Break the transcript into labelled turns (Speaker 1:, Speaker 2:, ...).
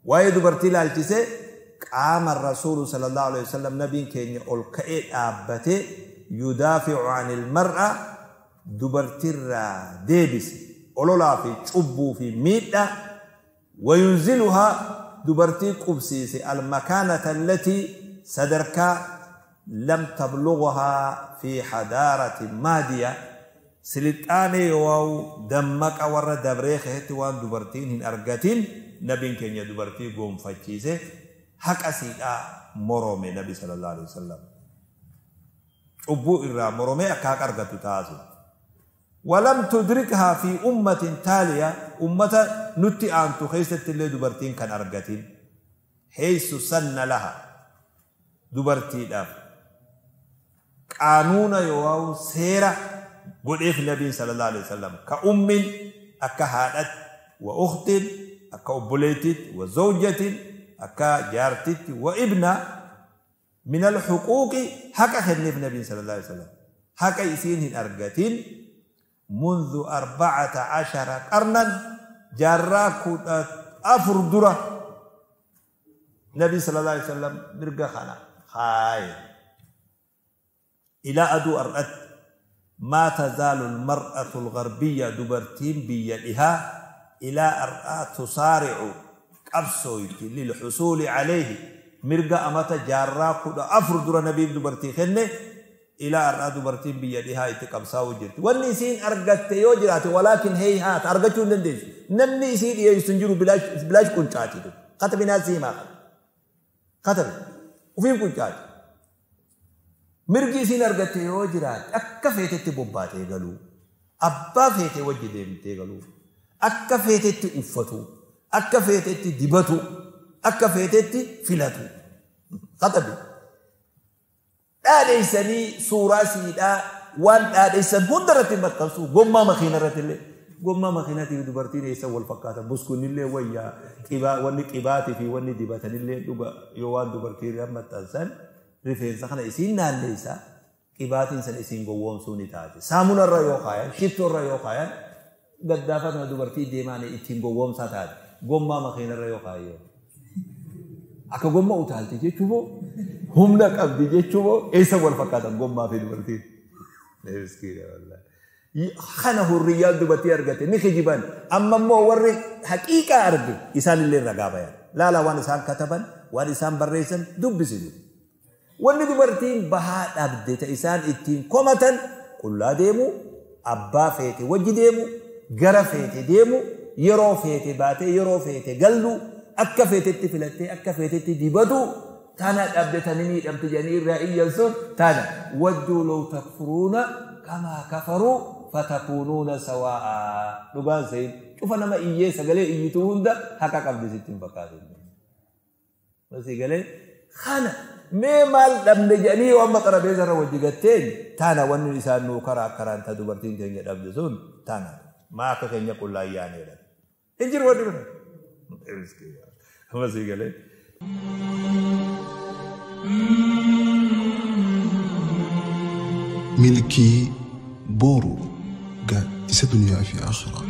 Speaker 1: Waa'ee dubartii ilaalchisee qaama Rasuulu sallallahu alaihi wasallam nabiin keenya ol ka'ee dhaabbatee yudaafi'u anil mar'a dubartiirraa deebise ololaa fi cubbuu fi miidhaa wayunziluhaa dubartii qubsiise almakaanata allatii sadarkaa lam tablughaa fi hadaarati maadiya silixaanee yoo dammaqa warra dabree keessatti waan dubartiin hin argatin nabiin keenya dubartii goonfachiise haqa siidhaa morome nabi sallallahu alaihi wasallam cubbuu irraa moromee akka haqa argatu taasise. ولم تدركها في أمة تالية أمة نتي أنتو خيست اللي دبرتين كان أرقتين حيث سن لها دبرتي داف قانون يواو سيرة قل إيه النبي صلى الله عليه وسلم كأم أكا وأخت أكا أبوليتت وزوجة أكا جارتت وابنة من الحقوق حكا خدني النبي صلى الله عليه وسلم حكا يسينهن أرقتين منذ 14 قرنا جراك أفر درة نبي صلى الله عليه وسلم مرقى خنا خاي إلى أدو أرأت ما تزال المرأة الغربية دبرتين بيدها إلى أرأت تصارع قبسويت للحصول عليه مرقى أمت جراك أفر درة نبي دبرتين خنه إلى أرأى دبرتين بيدها يتقبساو جرت والنسين أرقت يوجرات ولكن هي هات أرقتو نندش نمني سين يسنجرو بلاش بلاش كنت عاتي قتب ناسي ما قتب وفين كنت عاتي مرقي سين أرقت يوجرات أكفيت تبوباتي قالوا أبا فيت وجدي قالوا أكفيت أفتو أكفيت دبتو أكفيت فلتو قتب dhaadheessanii suuraa siidhaa waan dhaadheessan hunda irratti maxxansu gommaa makiina irratti illee gommaa makiinaatii fi dubartiin eessa wal fakkaata buskunnillee wayyaa qibaa wanni qibaatii fi wanni dibatanillee dhuga yoo waan dubartii irra maxxansan rifeensa kana isiin naanneessa qibaatiin san isiin gowwoomsuu ni taate saamuna irra yoo kaayan shittoo irra yoo kaayan gaddaafa kana dubartii deemaanii ittiin gowwoomsaa taate gommaa makiina irra yoo kaayan akka gommaa utaalti jechuun humna qabdi jechuun eessa wal fakkaatan gommaa fi dubartiin. Kana hurriyyaan dubartii argate ni kijiban amma immoo warri haqiiqaa arge isaan illee ragaa bayan laala waan isaan kataban waan isaan barreessan dubbisitu. Wanni dubartiin bahaa dhabde ta isaan ittiin komatan qullaa deemu abbaa feete wajji deemu gara feete deemu yeroo feete baatee yeroo feete gallu akka feetetti filattee akka feetetti dibatu tana dhabde tani miidhamte jedhanii irraa iyyan sun tana wadduu law takfuruuna kamaa kafaruu fatakuunuuna sawaa'a dhugaan sayin cufa nama iyyee sagalee iyyituu hunda haqa qabdi sitti hin fakkaatin. Masii galee kana mee maal dhabne jedhanii yoo amma xarabeessa irra wajji gatteen tana wanni isaan nuu karaa karaan ta dubartiin keenya dhabde sun tana maa akka keenya qullaa iyyaaneedha. Hin jiru wanni kun. Masii galee.
Speaker 2: Milkii booruu gaaddisa duniyaa fi akhiraa.